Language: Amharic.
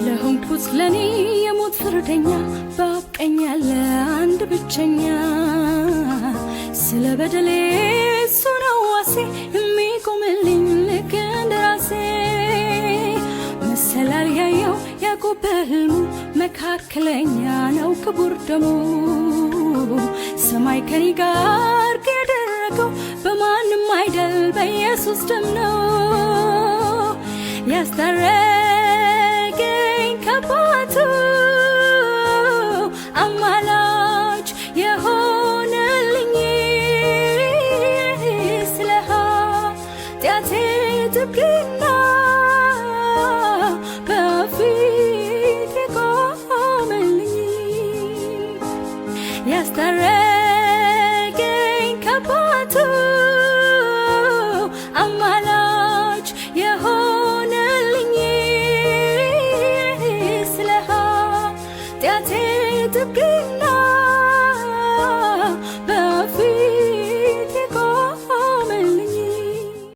ለሆንኩት ለኔ የሞት ፍርደኛ በአብ ቀኝ ያለ አንድ ብቸኛ፣ ስለ በደሌ እሱ ነው ዋሴ የሚቆምልኝ ልክ እንደ ራሴ። መሰላል ያየው ያዕቆብ በሕልሙ መካከለኛ ነው ክቡር ደሙ። ሰማይ ከኔ ጋር ያደረገው በማንም አይደል በኢየሱስ ደም ነው። ያስታረቀኝ ከአባቱ፣ አማላጅ የሆነልኝ፣ ስለ ኃጢአቴ ጥብቅና በፊት የቆመልኝ። ያስታረቀኝ ከአባቱ፣ አማላጅ የሆነልኝ፣ ስለ ኃጢአቴ ጥብቅና